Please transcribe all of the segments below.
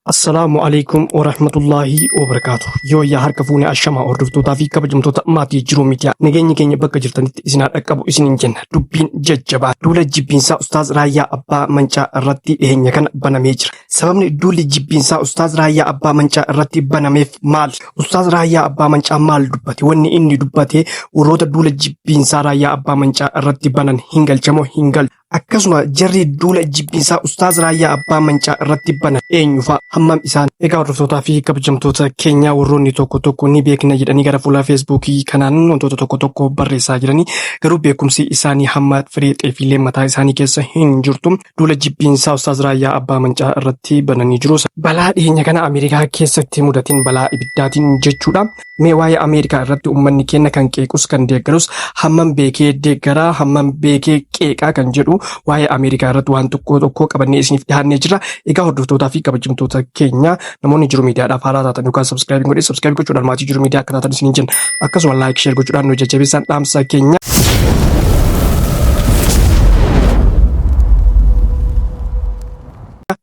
Assalaamu alaikum warahmatullaahi wabarakaatu. Yoo yaa harka fuune ashamaa hordoftootaa fi kabajamtoota maatii jiruu miidiyaa nageenyi keenya bakka jirtanitti isin haa dhaqqabu isiniin jenna. Dubbiin jajjabaa duula jibbiinsaa Ustaaz Raayyaa Abbaa Mancaa irratti dhiyeenya kana banamee jira. Sababni duulli jibbiinsaa Ustaaz Raayyaa Abbaa Mancaa irratti banameef maali? Ustaaz Raayyaa Abbaa Mancaa maal dubbate? Wanni inni dubbate warroota duula jibbiinsaa Raayyaa Abbaa Mancaa irratti banan hin galchamoo hin galchu? Akkasuma jarri duula jibbiinsaa Ustaaz Raayyaa Abbaa Mancaa irratti banan eenyu fa'a? Hammam isaan? Egaa hordoftootaa fi kabajamtoota keenya warroonni tokko tokko ni beekna jedhanii gara fuula Feesbuukii kanaan wantoota tokko tokko barreessaa jiranii garuu beekumsi isaanii hamma firii xeefiilee mataa isaanii keessa hin jirtu. Duula jibbiinsaa Ustaaz Raayyaa Abbaa Mancaa irratti bananii jiru. Balaa dhiyeenya kana Ameerikaa keessatti mudateen balaa ibiddaatiin jechuudha. Mee waa'ee Ameerikaa irratti uummanni keenya kan qeequs kan deeggarus hammam beekee deeggaraa hammam beekee qeeqaa kan jedhu waa'ee Ameerikaa irratti waan tokko tokko qabannee isiniif dhiyaannee jirra. Egaa hordoftootaa fi kabajamtoota keenya namoonni jiru miidiyaadhaaf haaraa taatan yookaan subscribe godhee subscribe gochuudhaan maatii jiru miidiyaa akka taatan isiniin jenna. Akkasuma like share gochuudhaan nu jajjabeessaan dhaamsa keenya.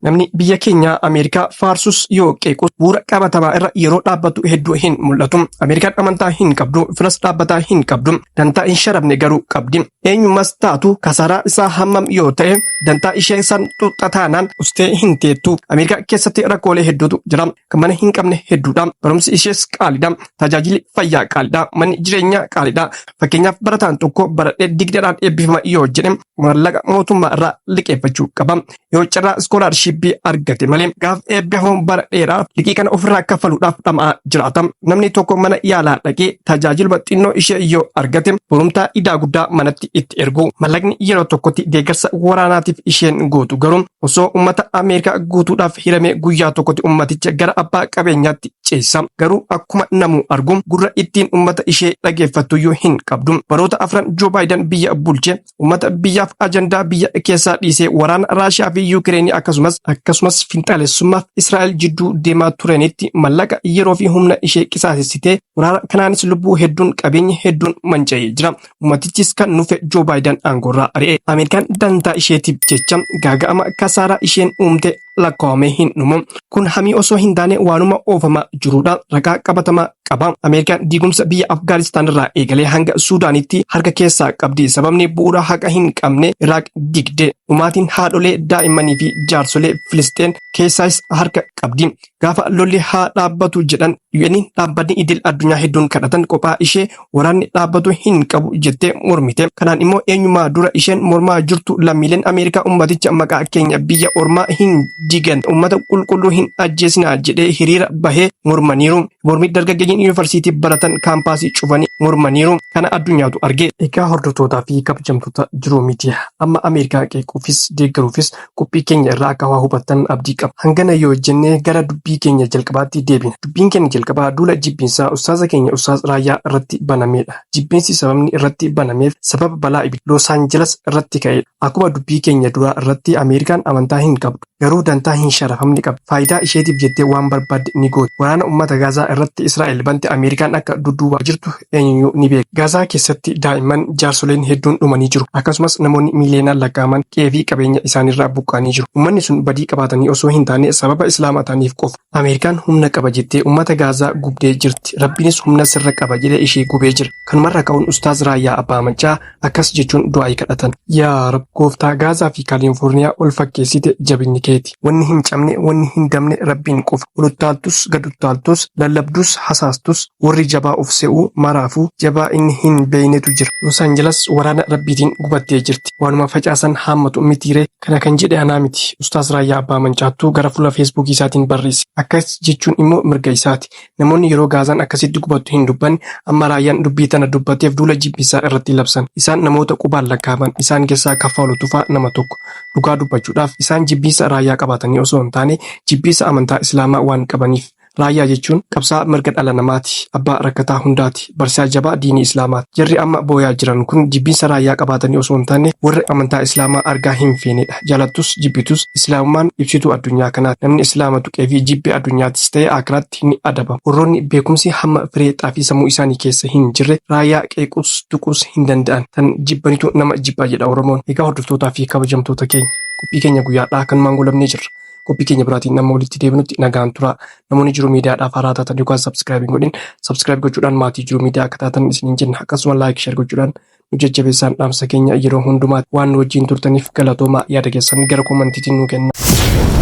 Namni biyya keenya Ameerikaa faarsus yoo qeequs bu'uura qabatamaa irra yeroo dhaabbatu hedduu hin mul'atu. Ameerikaan amantaa hin qabdu, firas dhaabbataa hin qabdu, dantaa hin sharafne garuu qabdi. Eenyummas taatu kasaaraa isaa hammam yoo ta'e dantaa ishee san xuuxxataanaan ustee hin teettu. Ameerikaa keessatti rakkoolee hedduutu jira. Kan mana hin qabne hedduudha. Barumsi ishees qaaliidha. Tajaajilli fayyaa qaaliidha. Manni jireenyaa qaaliidha. Fakkeenyaaf barataan tokko baradhee digdadhaan eebbifama yoo jedhe maallaqa mootummaa irraa liqeeffachuu qaba. Yoo carraa iskoolaarshiippii argate malee gaaf eebbifamu bara dheeraaf liqii kana ofirraa kaffaluudhaaf dhama'aa jiraata. Namni tokko mana yaalaa dhaqee tajaajiluma xinnoo ishee yoo argate borumtaa idaa guddaa manatti itti ergu. Mallaqni yeroo tokkotti deeggarsa waraanaatiif isheen gootu garuu osoo uummata Ameerikaa guutuudhaaf hiramee guyyaa tokkotti uummaticha gara abbaa qabeenyaatti ceessa. Garuu akkuma namuu argu gurra ittiin uummata ishee dhageeffattuyyuu hin qabdu. Baroota afran Joo Baayiden biyya bulche uummata biyyaaf ajandaa biyya keessaa dhiisee waraana Raashiyaa fi Yuukireenii akkasumas finxaalessummaaf Israa'el jidduu deemaa turanitti mallaqa yeroo fi humna ishee qisaasessitee waraana kanaanis lubbuu hedduun qabeenya hedduun manca'ee jira. Uummatichis kan nufe Joo Baayiden aangoorraa ari'e. Ameerikaan dantaa isheetiif jecha gaaga'ama kasaaraa isheen uumte lakkaa'amee hin dhumu. Kun hamii osoo hin taane waanuma oofamaa jirudha. Ragaa qabatamaa qaba. Ameerikaan diigumsa biyya Afgaanistaan irraa eegalee hanga Suudaanitti harka keessaa qabdi. Sababni bu'uura haqa hin qabne Iraaq digde. Dhumaatiin haadholee daa'immanii fi jaarsolee Filisxeen keessaas harka qabdi. Gaafa lolli haa dhaabbatu jedhan UN dhaabbanni idil addunyaa hedduun kadhatan kophaa ishee waraanni dhaabbatu hin qabu jettee mormite. Kanaan immoo eenyumaa dura isheen mormaa jirtu lammiileen Ameerikaa ummaticha maqaa keenya biyya ormaa hin digan ummata qulqulluu hin ajjeesinaa jedhee hiriira bahee mormaniiru. Mormii dargaggeeyyiin yuunivarsiitii baratan kaampaasii cufanii mormaniiru. Kana addunyaatu arge. Egaa hordoftootaa fi kabajamtoota jiruu miidiyaa amma Ameerikaa qeequufis deeggaruufis qophii keenya irraa akka waa hubattan abdii qaba. Hangana yoo jenne gara dubbii keenya jalqabaatti deebina. Dubbiin keenya jalqabaa duula jibbiinsaa ustaaza keenya Ustaaz Raayyaa irratti banameedha. Jibbiinsi sababni irratti banameef sababa balaa ibidda Los Angeles irratti ka'edha. Akkuma dubbii keenya duraa irratti Ameerikaan amantaa hin qabdu. Garuu dantaa hin sharafamne qabdi. Faayidaa isheetiif jettee waan barbaadde ni gooti. Waraana uummata Gaazaa irratti Israa'el bante Ameerikaan akka dudduubaa jirtu eenyuyyuu ni beeka. Gaazaa keessatti daa'imman, jaarsoleen hedduun dhumanii jiru. Akkasumas namoonni miiliyoonaan lakkaa'aman qe'ee fi qabeenya isaaniirraa buqqa'anii jiru. Uummanni sun badii qabaatanii osoo hin taane sababa Islaama ta'aniif qofa. Ameerikaan humna qaba jettee uummata Gaazaa gubdee jirti. Rabbiinis humna sirra qaba jedhee ishee gubee jira. Kanumarraa ka'uun Ustaaz Raayyaa Abbaa Maccaa akkas jechuun du'aa'ii kadhatan. Yaa Rab gooftaa Gaazaa fi Kaalifoorniyaa ol fakkeessite jabinni keeti. Wanni hin cabne, wanni hin dabne Rabbiin qofa. Ol uttaaltus gad uttaaltus, lallabdus hasaastus, warri jabaa of se'u maraafuu jabaa inni hin beeynetu jira. Los Angeles waraana Rabbiitiin gubattee jirti. Waanuma facaasan haammatu mitiiree? Kana kan jedhe anaa miti. Ustaaz Raayyaa Abbaa Mancaattuu gara fuula Feesbuukii isaatiin barreesse. Akkas jechuun immoo mirga isaati. Namoonni yeroo Gaazaan akkasitti gubattu hin dubbanne, amma Raayyaan dubbii tana dubbateef duula jibbinsaa irratti labsan. Isaan namoota qubaan lakkaa'aman. Isaan keessaa Kaffaaluu Tufaa nama tokko. Dhugaa dubbachuudhaaf isaan jibbiinsa Raayyaa qabaatanii osoo hin taane jibbiinsa amantaa Islaamaa waan qabaniif. Raayyaa jechuun qabsaa'aa mirga dhala namaati. Abbaa rakkataa hundaati. Barsiisaa jabaa diinii Islaamaati. Jarri amma booyaa jiran kun jibbiinsa Raayyaa qabaatanii osoo hin taane warra amantaa Islaamaa argaa hin feenedha. Jaalattus jibbitus Islaamummaan ibsituu addunyaa kanaati. Namni Islaama tuqee fi jibbe addunyaattis ta'e aakhiraatti ni adabama. Warroonni beekumsi hamma firee xaafii sammuu isaanii keessa hin jirre Raayyaa qeequus tuquus hin danda'an. Tan jibbanitu nama jibba jedha Oromoon. Egaa hordoftootaa fi kabajamtoota keenya qophii keenya guyyaa har'aa kanumaan goolabnee jirra. Qophii keenya biraatiin nama walitti deebinutti nagaan tura. Namoonni Jiru Miidiyaadhaaf haaraa taatan yookaan subscribe hin godhin, subscribe gochuudhaan maatii Jiru Miidiyaa akka taatan isiniin jenna. Akkasuma like, share gochuudhaan nu jajjabeessaan dhaamsa keenya yeroo hundumaa. Waan nu wajjin turtaniif galatoomaa. Yaada keessan gara commentiitiin nu kenna.